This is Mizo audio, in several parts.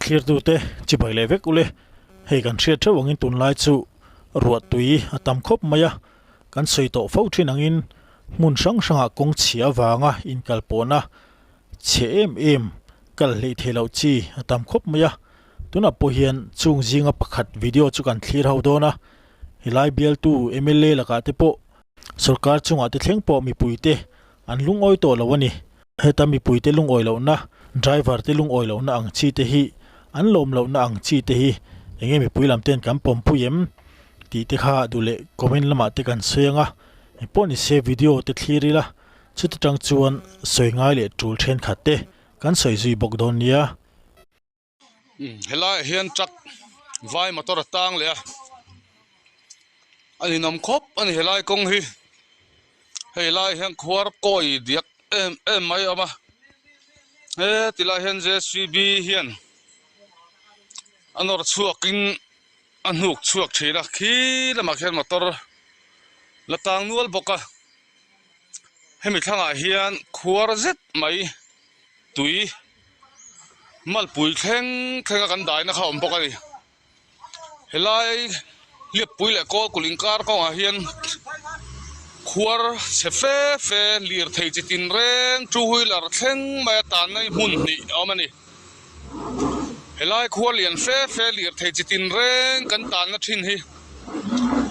thlirtute chibai leh vek ule. Hei kan hriat theuh angin tunlai chu ruah tui a tam khawp mai a, kan sawi tawh fo thin angin hmun hrang hrangah kawng chhia avanga inkalpawhna chhe em em kal hleih theih loh chi a tam khawp mai a. Tunah pawh hian chung zinga pakhat video chu kan thlir ho dawn a, helai bialtu mla lakah te pawh sorkar chungah te thleng pawh mipuite an lungawi tawh lo a ni. Heta mipuite lungawi lohna, driver te lungawi lohna ang chi te hi, an lawm lohna ang chi te hi eng nge mipui lam ten kan pawmpui em tih te kha duh leh comment lamah te kan sawi ang a, engpawh ni se video te thlir ila chuti tang chuan sawi ngai leh tul thenkhat te kan sawi zui bawk dawn nia. Helaiah hian truck vai motor a tang leh a a ninawm khawp a ni helai kawng hi hei lai hian khuar kawi diak em em mai a awm a he ti lai hian j c b hian a nawr chhuak in a hnuk chhuak thin a khi lamah khian motor la tang nual bawk a hemi thlangah hian khuar zet mai tui malpui thleng thleng a kan daina kha a awm bawk a ni helai hliappui leh kawl kulh inkar kawngah hian khuar chhe fe fe lirthei chi tin reng two wheeler thleng mai a tanna hi hmun hnih a awm a ni helai khuar lian fe fe lirthei chi tin reng kan tanna thin hi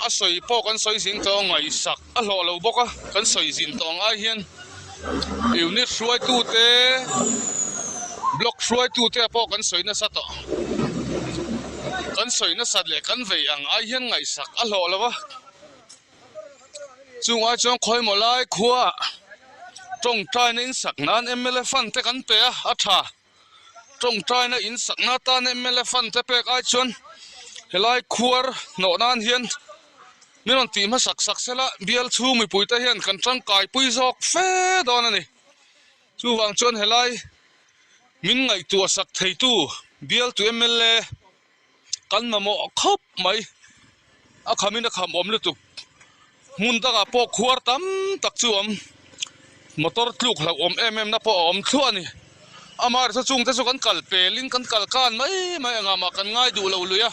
a sawi pawh kan sawi zing tawh a ngaihsak a hlawh lo bawk a kan sawi zin tawh ang ai hian. Unit hruaitute block hruaitute pawh kan sawi nasa tawh kan sawi nasat leh kan vei ang ai hian ngaihsak a hlawh lo va chung ai chuan khawimaw lai khua tawngtaina in sak nan mla fund te kan pe a a tha tawngtaina in sakna atan mla fund te pek ai chuan helai khuar hnawh nan hian. Min rawn tih hmasak sak sela bial chhung mipuite hian kan tangkai pui zawk fe dawn a ni. Chuvang chuan helai min ngaihtuah sak theitu bialtu mla kan mamawh khawp mai. A khamin a kham awm lutuk. Hmun dangah pawh khuar tam tak chu a awm. Motor tluk hlauh awm em em na pawh a awm thluah a ni. Amaherawhchu chungte chu kan kal pelin kan kal kan mai mai anga mah kan ngai duh lo lui a.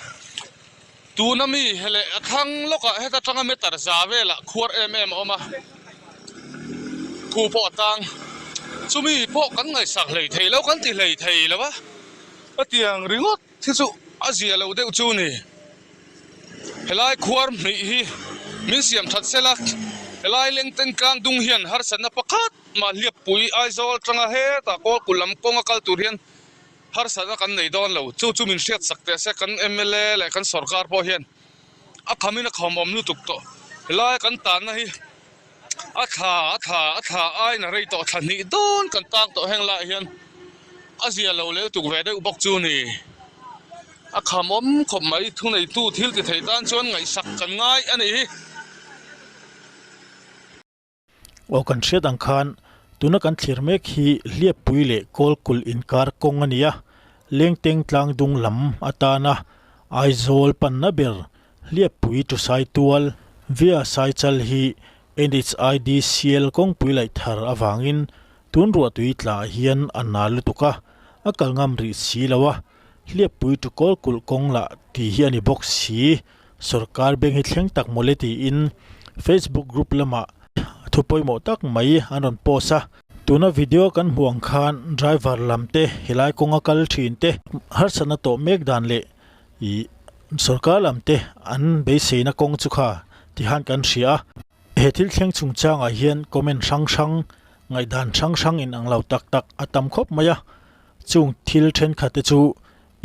Tuna mi he leh a thlang lawkah heta tanga meter za velah khuar em em a awm a, thu pawh a tang. Chumi pawh kan ngaihsak hlei thei lo, kan ti hlei thei lo a, hetiang ringawt hi chu a zia lo deuh chu ni. Helai khuar hmih hi min siam that sela, helai lengteng tlang dung hian harsatna pakhat mah hliappui Aizawl atanga hetah Kawlkulh lam kawnga kal tur hian Harsatna kan nei dawn lo, chu chu min hriat sak teh se kan mla leh kan sorkar pawh hian a khamin a khawm awm lutuk tawh. Helai kan tanna hi a thla a thla a thla aiin a rei tawh thla hnih dawn kan tang tawh heng laiah hian a zia lo leh lutuk ve deuh bawk chu ni. A kham awm khawp mai thuneitu thil ti thei tan chuan ngaihsak kan ngai a nih hi. Aw kan hriat ang khan tuna kan thlir mek hi Hliappui leh Kawlkulh inkar kawng a ni a, Lengteng tlang dung lam atana Aizawl panna ber Hliappui to Saitual via Saichal hi NHIDCL kawngpui laih thar avangin tun ruahtui tla ah hian a nal lutuk a, a kal ngam rih si lo a, Hliappui to Kawlkulh kawng lah tih hi a ni bawk si. Sorkar bank hi thleng tak mawle tiin Facebook group lamah thu pawimawh tak mai an rawn post a. Tuna video kan hmuh ang khan driver lam te helai kawnga kal thin te harsatna tawh mek dan leh ih sorkar lam te an beiseina kawng chu kha ti khan kan hria a. He thil thleng chungchangah hian comment hrang hrang ngaihdan hrang hrang in ang lo tak tak a tam khawp mai a. Chung thil thenkhat te chu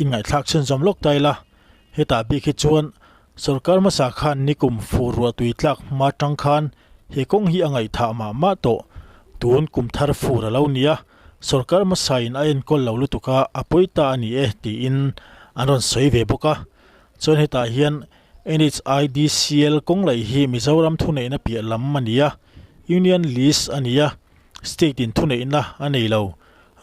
inngaihthlak chhunzawm lawk ta ila. Hetah bik hi chuan sorkar hmasa khan nikum fur ruah tui tlak hma tang khan he kawng hi a ngaihthah mah mah tawh. Tun kum thar fur a lo ni a, sorkar hmasa in a enkawl lo lutuk a, a pawi ta a ni e tiin an rawn sawi ve bawk a. Chuan hetah hian NHIDCL kawng laih hi Mizoram thuneihna piah lam a ni a, Union List a ni a, State in thuneihna a nei lo.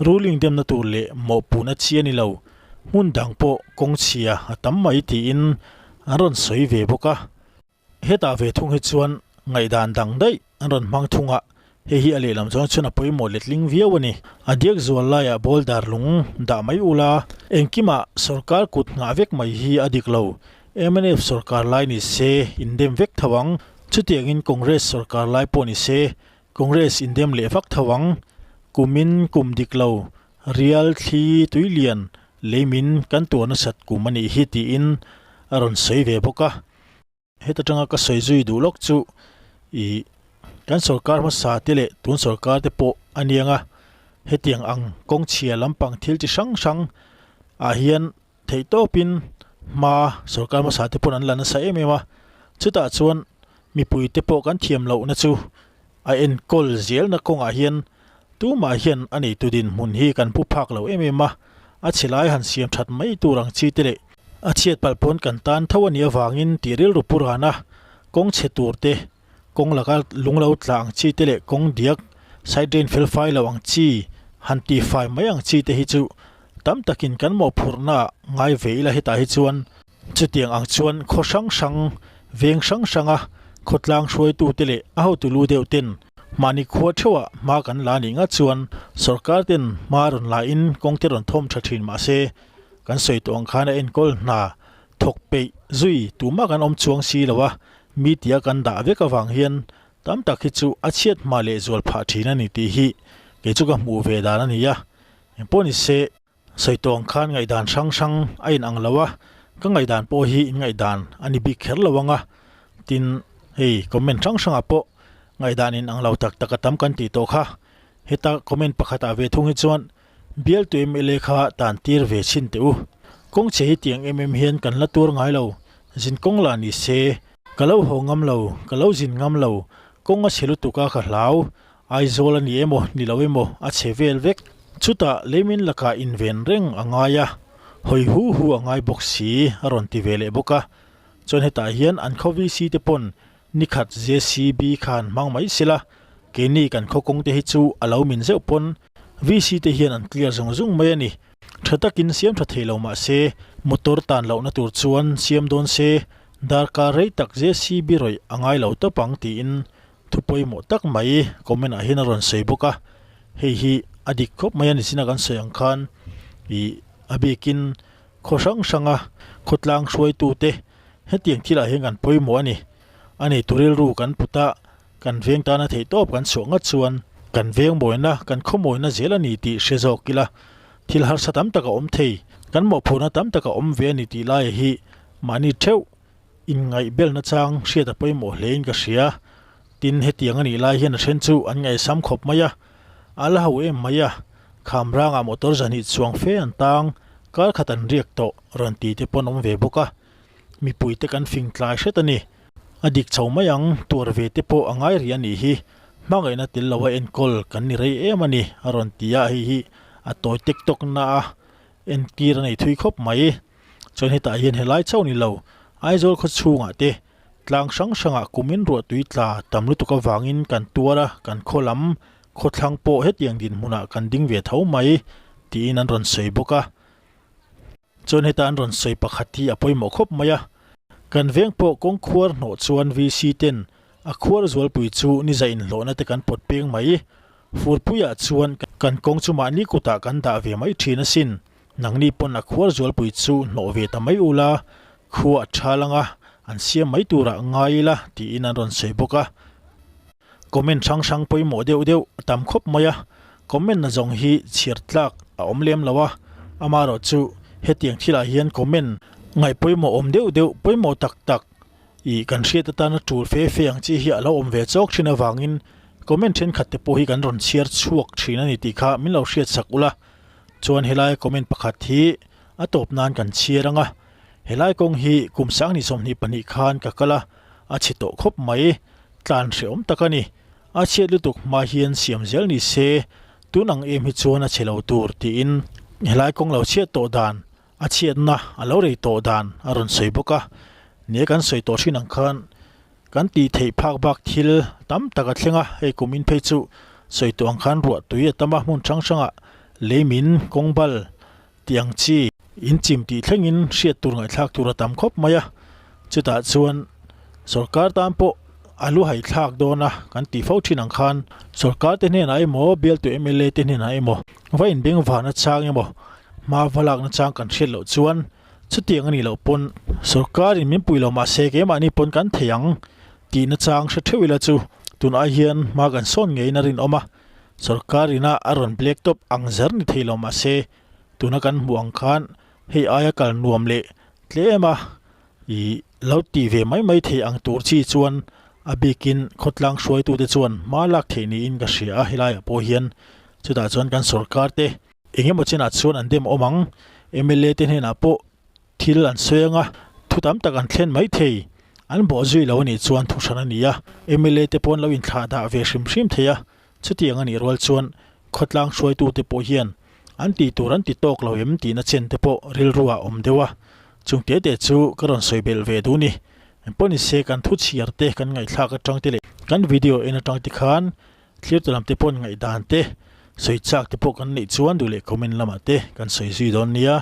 Ruling demna tur leh mawhpuhna chi a ni lo, hmun dang pawh kawng chhia a tam mai tiin an rawn sawi ve bawk a. Hetah ve thung hi chuan ngaihdan dang daih an rawn hmang thung a, hei hi a lehlam zawng chuan a pawimawh letling viau a ni. A diak zual laiah boulder lung dah mai ula. Engkimah sorkar kut nghah vek mai hi a dik lo. Mnf sorkar lai ni se indem vek tho ang. Chutiangin Congress sorkar lai pawh ni se Congress indem leh vak tho ang. Kumin kum dik lo, rial thli tui lian leimin kan tuar nasat kum a nih hi tiin a rawn sawi ve bawk a. Heta tanga ka sawi zui duh lawk chu ih kan sorkar hmasa te leh tun sorkar te pawh a niang a, hetiang ang kawng chhia lampang thil chi hrang hrang ah hian theih tawpin hma sorkar hmasa te pawn an la nasa em em a, chutah chuan mipui te pawh kan thiam lohna chu A enkawl zelna kawngah hian tumah hian a neitu dinhmun hi kan pu phak lo em em a, a chhe lai han siam that mai tur ang chi te leh a chhiat palh pawn kan tan tho a nih avangin tih rilru pu ran a, kawng chhe tur te, kawng laka lung lo tla ang chi te leh kawng diak side drain fel fai lo ang chi han tih fai mai ang chi te hi chu tam takin kan mawhphurhna ah ngai ve ila hetah hi chuan Chutiang ang chuan khaw hrang hrang, veng hrang hranga khawtlang hruaitute leh a hotu lu deuh ten mahni khua theuhah hma kan la nih ngat chuan sorkar ten hma rawn la in kawng te rawn thawm tha thin mah se kan sawi tawh ang khan a enkawl hna thawk peih zui tumah kan awm chuang si lo a, mi tia kan dah vek avang hian tam tak hi chu a chhiat hma leh zual phah thin a ni tih hi kei chu ka hmuh ve dan a ni a, engpawh ni se. Sawi tawng khan ngaihdan hrang hrang a inang lo a, ka ngaihdan pawh hi in ngaihdan a ni bik kher lo ang a, tin hei comment hrang hrangah pawh ngaihdan inang lo tak tak a tam kan tih tawh kha. Heta comment pakhatah ve thung hi chuan bialtu mla kha tan tir ve chhin teh u. Kawng chhe hi tiang em em hian kan la tur ngai lo, zin kawng lah ni se, ka lo haw ngam lo, ka lo zin ngam lo, kawng a chhe lutuk a ka hlau, Aizawl a ni emaw ni lo emaw a chhe vel vek. Chutah leimin lakah inven reng a ngai a, hawi hu hu a ngai bawk si a rawn ti ve leh bawk a. Chuan hetah hian an khaw VC te pawn nikhat JCB khan hmang mai sela, keini kan khaw kawng te hi chu a lo min zeuh pawn VC te hian an clear zung zung mai a ni. Tha takin siam tha thei lo mah se, motor tan lohna tur chuan siam dawn se, darkar rei tak JCB rawih a ngai lo tawp ang tiin Thu pawimawh tak mai comment ah hian a rawn sawi bawk a, hei hi a dik khawp mai a ni sin a kan sawi ang khan ih a bikin khaw hrang hranga khawtlang hruaitu te hetiang thil ah hian kan pawimawh a ni. A neitu rilru kan put a, kan veng tana theih tawp kan chhuah ngat chuan kan veng mawina kan khaw mawina zel a ni tih hre zawk ila thil harsa tam tak a awm thei, kan mawhphurhna tam tak a awm ve a ni tih laia hi mahni theuh Inngaihbelna chang hriat a pawimawh hlein ka hria. Tin, hetiang a nih lai hian a then chu an ngaihsam khawp mai a, a la ho em mai a, kham rangah motor zahnih chuang fe an tang, kar khat an riak tawh rawn ti te pawn awm ve bawk a. Mipui te kan fing tlai hret a ni. A dik chho mai ang, tuar ve te pawh a ngai rih a nih hi. Hmangaihna tel lo a enkawl kan ni rei em a ni, a rawn ti a, hei hi a tawi tek tawk na a, entir a nei thui khawp mai. Chuan hetah hian helai chauh ni lo, Aizawl khaw chhungah te tlang hrang hrangah kumin ruah tui tla tam lutuk avangin kan tuar a, kan khaw lam khawthlang pawh hetiang dinhmunah kan ding ve tho mai tiin an rawn sawi bawk a. Chuan heta an rawn sawi pakhat hi a pawimawh khawp mai a, kan veng pawh kawng khuar hnawh chuan VC ten a khuar zualpui chu ni za inhlawhna te kan pawt peng mai. Furpuiah chuan kan kawng chu mahni kutah kan dah ve mai thin asin. Nangni pawn a khuar zualpui chu hnawh ve ta mai ula, khua a tha lang a, an siam mai turah ngai ila tiin an rawn sawi bawk a. Comment hrang hrang pawimawh deuh deuh a tam khawp mai a, comment na zawng hi chhiar tlak a awm lem lo a, amaherawh chu hetiang thilah hian comment ngaih pawimawh awm deuh deuh pawimawh tak tak ih kan hriat atana tul fe fe ang chi hi a lo awm ve chawk thin avangin comment thenkhat te pawh hi kan rawn chhiar chhuak thin a ni tih kha min lo hriat sak ula. Chuan helai comment pakhat hi a tawp nan kan chhiar ang a, helai kawng hi kum sang ni 22 khan ka kal a, a chhe tawh khawp mai, tlan hrehawm tak a ni. A chhiat lutuk hma hian siam zel ni se, tun ang em hi chuan a chhe lo tur tiin helai kawng lo chhiat tawh dan, a chhiatna a lo rei tawh dan a rawn sawi bawk a. Nia kan sawi tawh thin ang khan Kan tih theih phak bak thil tam tak a thleng a, hei kum in phei chu sawi tawh ang khan ruah tui a tam a, hmun hrang hrangah leimin, kawngbal tih ang chi in chim tih thlengin hriat tur ngaihthlak tur a tam khawp mai a, chutah chuan sorkar tan pawh a lu haithlak dawn a kan tih fo thin ang khan sorkar te hnenah emaw bialtu mla te hnenah emaw va inbengvana chang emaw. Hma va lak nachang kan hriat loh chuan chutiang a nih loh pawn sorkarin min pui lo mah se keimahni pawn kan thei ang tih nachang hre theuh ila chu tun ai hian hma kan sawn ngeiin a rinawm a. Sorkar ina a rawn black top ang zer ni thei lo mah se tuna kan hmuh ang khan hei aia kal nuam leh tlem a ih lo tih ve mai mai thei ang tur chi chuan a bikin khawtlang hruaitute chuan hma lak theih niin ka hria a helaiah pawh hian chutah chuan kan sorkar te Eng emaw chinah chuan an dem awm ang. Mla te hnenah pawh thil an sawi anga thu tam tak an thlen mai thei. An bawh zui lo a nih chuan thu hran a ni a. Mla te pawh an lo inthlah dah ve hrim hrim thei a. Chutiang a nih rual chuan khawtlang hruaitute pawh hian an tih tur an ti tawk lo em tihna chen te pawh rilru ah awm deuh a. Chung te te chu ka rawn sawi belh ve duh ni. Engpawh ni se kan thu chhiar te kan ngaihthlak atang te leh kan video en atang te khan Thlir tu lam te pawh ngaihdan te, sawi chak te pawh kan neih chuan duh leh comment lamah te kan sawi zui dawn nia.